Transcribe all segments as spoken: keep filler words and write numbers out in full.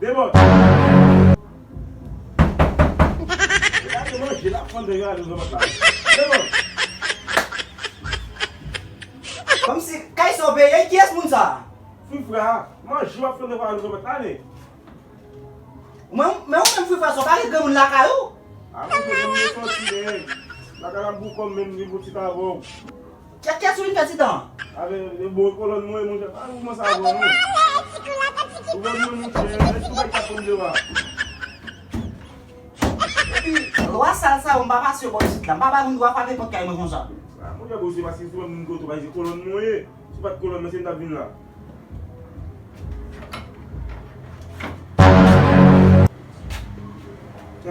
Demon! Gade manje l ap fann devan ale nan vant la. Demon! Kòmsi kay sa w peye, kiyès moun sa? Frifra, manje w ap fann devan ale nan vant la, ne. Men, men ou menm Frifra, sa w pa gen granmoun lakay ou? A, mwen se moun yo sòti, men. Lakay la m pou kòm menm, li pou ti avè w. Kè, kè sou vin fè ti tan. Avè, e bon, e kolòn mwen, monchè, pa kòmanse avè w, non. Ou vle mwen, monchè, èske ou pa ka konn dewa? Epi, lwa sal sa yo, m pa pase yo bò isit la. M pa bay moun dwa frape pòt kay mwen konsa. A, monchè, bon, se paske se moun kote, se kolòn mwen ye. Si w pa t kolòn mwen, se m t ap vin la.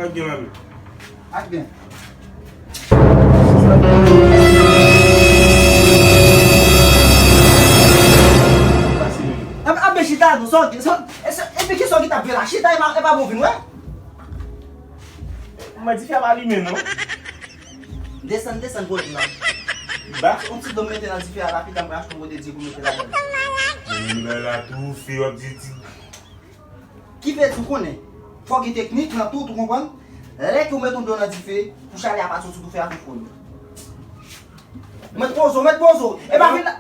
Ak gen lavi. Ak gen. Anbe, anbe chita nou, sa w gen, sa w, e, sa, epi kisa w gen t ap vle la? Chita, e pa, e pa bon vin wè. Mwen di fè ap alimen, non? Desann, desann, pwodui la. Ba. On ti dlo m mete nan dife a, la, pita m pral achte yon kote di pou mete ladan. Men bagay la tou, fè w ap di, di. Ki vle di, ou konnen, fò gen teknik nan tout, ou konprann? Lè ke w met yon dlo nan dife, pou chalè a pa soti, pou fè a tou fon. Met pozo, met pozo. E pa vin la.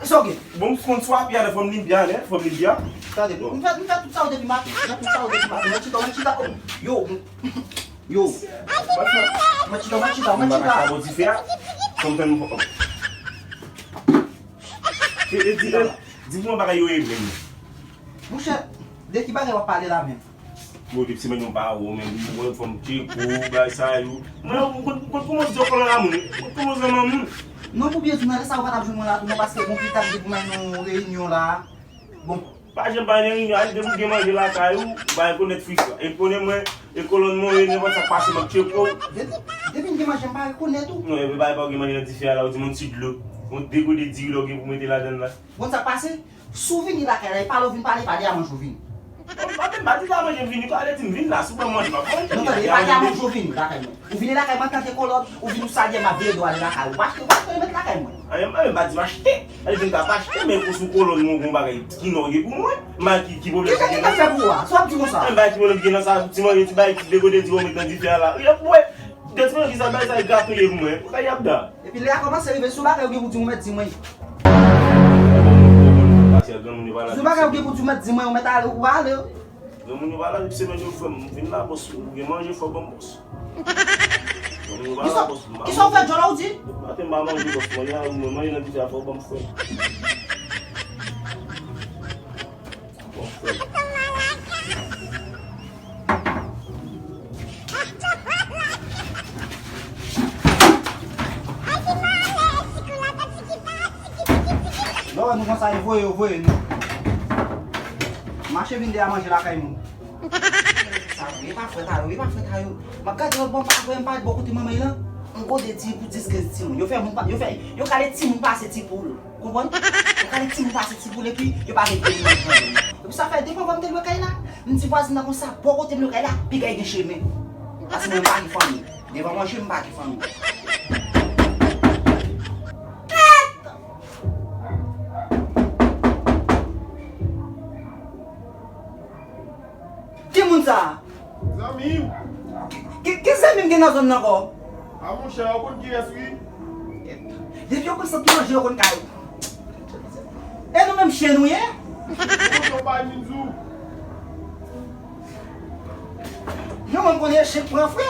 Sa w gen? Bon, m konn swa pya, fò m limpi a, fò m limpi a. Tande, m fè, m fè tout sa yo depi maten. M fè tout sa yo depi maten. Mwen chita, mwen chita. Yo, m- Yo. Mwen chita, mwen chita, mwen chita. Mwen pa ka bò dife a. Kòm fè m. E, e, di, e, di pou mwen bagay yo ye menm. Monchè, de ki bagay w ap pale la menm? Bon, depi se menm yon pa ou menm, mwen fò m tcheko, bagay sa yo. Mwen, mwen, mwen, mwen kòmanse di yo kolon la moun, mwen kòmanse nan moun. Non, pou byen di nan lè sa ou pa t ap jwenn mwen la tou, non, paske bon, pita m te pou m al nan yon reyinyon la. Bon. Pa janm pa gen reyinyon, al depi w gen manje lakay ou, ou pa rekonèt Frifra. E konnen mwen, e kolòn mwen, e nenpòt sa k pase, m ap tcheke w. Depi, depi m gen manje, m pa rekonèt ou. Non, epi bagay pa w gen manje nan dife a la, ou di m yon ti dlo. Yon degode diri la w gen pou mete ladann la. Bon, sa k pase? Si w vini lakay la, e pale w vin pale, pa de a manje w vini. Bon, m pa, m pa di de a manje m vini, pa de di m vin la, si w ban m manje, m ap manje. Non, tande, e pa de a manje w vini lakay mwen. Ou vini lakay mwen antanke kolòn, ou vin ou salye m, m ap veye do ale lakay ou. Ou pa achte, ou pa achte, ou met lakay mwen. Anyen, mwen menm pa di m achte. Sa vle di m ka pa achte, men pou sou kolòn mwen, gon bagay ki nòge pou mwen. Mwen ki, ki pwoblèm ki gen nan sa? Ki sa ki fè pou ou a? Sa w ap di konsa? Mwen bagay ki pwoblèm ki gen nan sa, ti manje, ti bagay, ti degode, ti manje met nan dife a la. Wi, ap bwè. Gade ti manje ki sa bagay sa e gratouye pou mwen. Pou kay ap da. Epi lè a kòmanse rive, si w bagay ou gen pou di m, ou mèt di mwen. Si w bagay ou gen pou di m, ou mèt di mwen, ou mèt ale, ou ale. Granmoun yo pa la, depi semèn yo frè m, m vin la, bòs, ou gen manje, fò ban m bòs. Granmoun yo pa la, bòs, m pa manje. Kisa w fè djòl la, ou di? Maten m pa manje, bòs, manje a, mwen manje nan dife a, fò ban m frè m. Ban m frè m. Lè w wè nou konsa, e voye yo voye nou. Mache vin de a manje lakay moun. Sa vre, e pa frèt a yo, e pa frèt a yo. M ap gade lòt bò, m pa wè, m pa wè bò kote manman lan. Yon gode diri pou dis kenz timoun. Yo fè moun pa, yo fè, yo kale timoun pase ti poul. Konprann? Yo kale timoun pase ti poul epi yo pa gen diri nan kay la. Epi sa fè depi anvan m te lwe kay la, m di vwazin nan konsa, bò kote m lwe kay la, piga gen chemen. Paske mwen m pa gen fanmi. Devan manje, m pa gen fanmi. Ki moun sa a? Zanmi m. Ki, ki, ki zanmi m gen nan zòn nan ankò? A monchè, ou konn kiyès wi? Depi yo konn sant manje, yo konn kay. E nou menm chen nou ye? Ou konn yon bagay m vin di w? Yo menm konnen chen pran fre.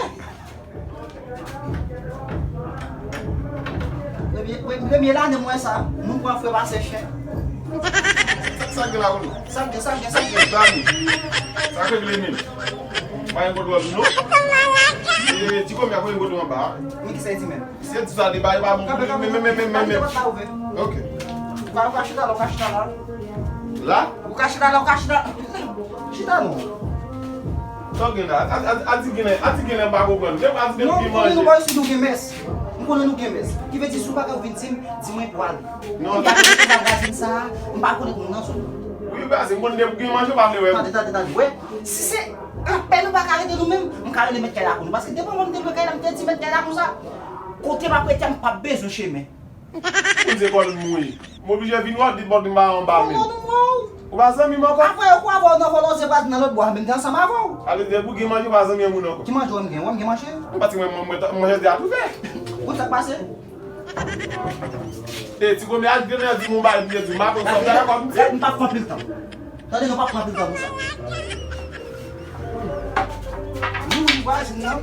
Premye, pre-, premye lane m wè sa, moun pran fre pase chen. Sa, sa gen la, Rolo? Sa gen, sa gen, sa gen. Sa gen. Sa regle menm. Pa gen kote w ap vin non. E, ti kòmè a, konbyen kote w anba a? Men ki sa e di menm? Se di sa, deba, deba, bon, kanpe, kanpe, men, men, men, men, men, kanpe, men. Kanpe, kanpe, kanpe. Ok. Ou ka, ou ka chita la, ou ka chita la. La? Ou ka chita la, ou ka chita. Chita non. Sa w gen la? A, a, a, a di gen lè, a di gen lè m pa konprann. Gen pa di gen manje. Non, m konnen nou bò isit nou gen mès. M konnen nou gen mès. Ki vle di si w pa ka vin di m, di mwen pou ale. Non. Epi avèk tout vwazin sa a, m pa rekonèt moun nan zòn nan. Wi, paske m konn depi gen manje, w pa vle wè m. Tande, tande, tande, wè. Si se apèn ou pa ka rete nou menm, m ka rele mèt kay la pou nou. Paske depi anvan m te lwe kay la, m te di mèt kay la konsa, kote m ap rete a, m p ap bezwen chemen. Moun se kòl m wi. M oblije vin wè w, di bòt m pa anba menm. Non, non, non. Pa zanmi m ankò. Apre yo kou avè w nan vòlò, se pa nan lòt bwa, men m te ansanm avè w. Ale de pou gen manje, pa zanmi moun ankò. Ki manje w m gen? W m gen manje? Mwen pati mwen, mwen, mwen, manje de atoufè. Ou sa k pase? E ti kòmè al grenn di moun bay byen di m apre sa ta kòm di. M p ap pran pil tan. Tande, nou p ap pran pil tan pou sa. Nou wi vwazin nan.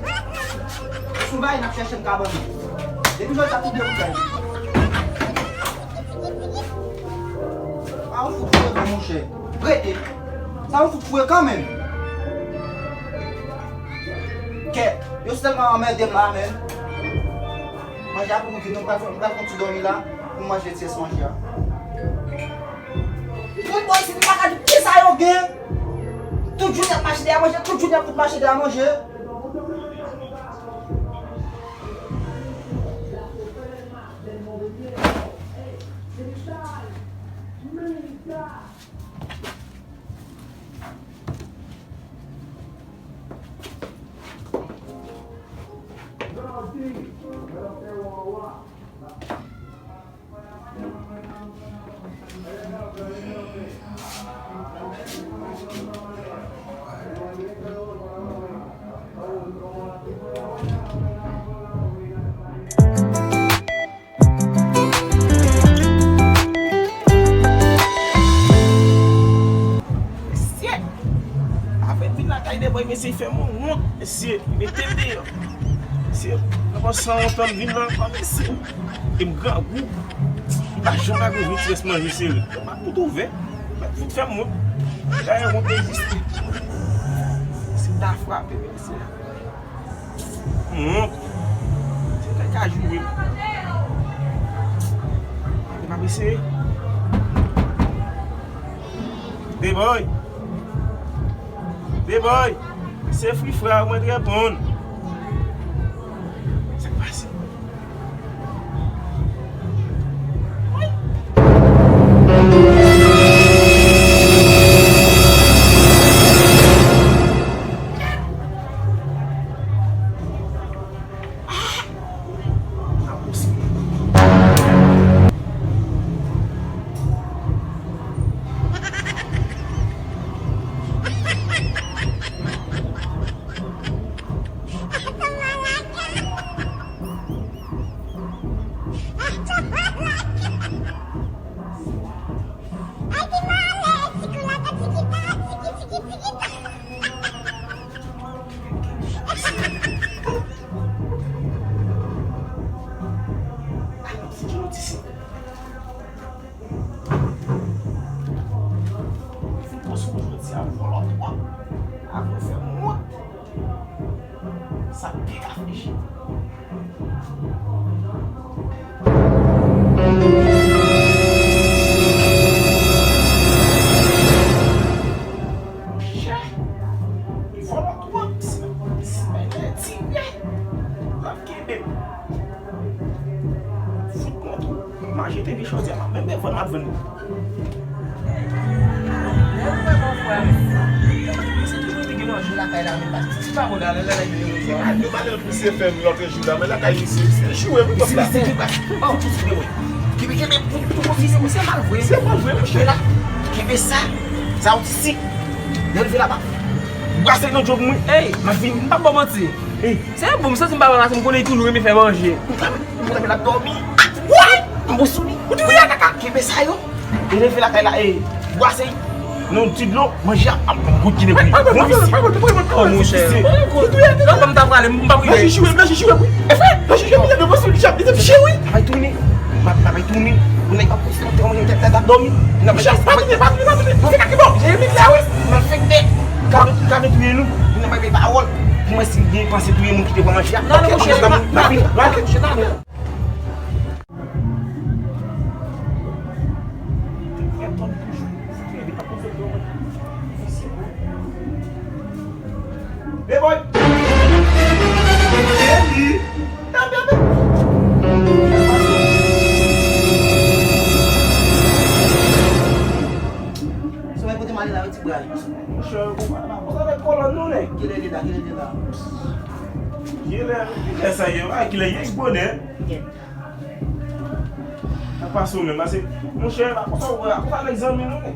Sou bay n ap chèche m kabann nan. Depi jodi a tout de pou bay. Pa yon fout fwe non monchè. Rete. Sa yon fout fwe kanmenm. Kèt. Yo sèlman anmède m la menm. Manje a pou mwen vin, nou pral fè, pral fè yon ti dòmi la, pou manje ti rès manje a. Tout bòy isit, m pa ka di kisa yo gen. Tout jounen ap mache dèyè manje, tout jounen ap fout mache dèyè manje. Mesye, avè vin lakay de bòy, mesye, fè m wont, mesye, mete m deyò. Mesye, nan pa sanwont an vin la ankò, mesye. E m grangou. M pa janm pa gen vin ti rès manje sere. Yo pa tout ouvè. Mèt fout fè m wont. Dayè wont egziste. Si m ta frape, mesye. Wont. Se kay ka joure. E pa prese. Beboy. Beboy. Se frifra mwen t reponn. Sa k pase? Sa byen ka flechi. Monchè, li vòlò twòp. Si, si mwen tire, l ap kenbe m. Fout mwen tou. M a jete vye chòdyè, m ap menm defann, m ap vann li. Lè nou wè bon frè m, se toujou te gen manje lakay la, men pa ti pa bon la, lè, lè, lè, lè, lè. Yo pale l pou se fè m lòt jou la, men lakay misye, se joure pou pèp la. Misye, misye, oh, tout se mwen. Kenbe, kenbe, pou, pou kontinye, se mal vre. Se mal vre, monchè. Men la, kenbe sa, sa yon ti sik. Lè l vin la, pa brase nan djòb mwen. Ey, m ap vin. M ap ba w manti. Ey. Se bon, m santi m pa mal, paske m konnen li toujou renmen fè manje. M konnen l ap dòmi. Woy! M bon sou li. Ou di wi a kaka. Kenbe sa yo. E leve lakay la, e bwase nan yon ti dlo, manje ap, ap gout kine kou. Bon visye. Oh, monchè. Lòt fwa m ta prale, m p ap rive. Nan chichi wi, nan chichi wi. E frè, nan chichi wi, nan chichi wi. Travay tounen. Travay tounen. Ou nèg ap konsantre, manje tèt la, t ap dòmi. Nan pa tounen, pa tounen, pa tounen. Se kaki bon. Jere mi sa wi. Nan fèk de. Kame, kame touye nou. Nou pa bay pawòl. Pou mwen si l gen panse touye moun ki te pran manje a. Non, non, monchè, pa, pa, pa, monchè, pa. Hey boy! Hey! Sa w pote m ale la, yon ti bray. Monchè, ou pa, pa, pa, pa, kolòn nou, nèg. Kilè li la, kilè li la? Kilè, kilè sa ye? A, kilè ye, bonè. Sa pase w menm, pase. Monchè, pa konsa w wè, pa konsa nèg zanmi nou, nèg.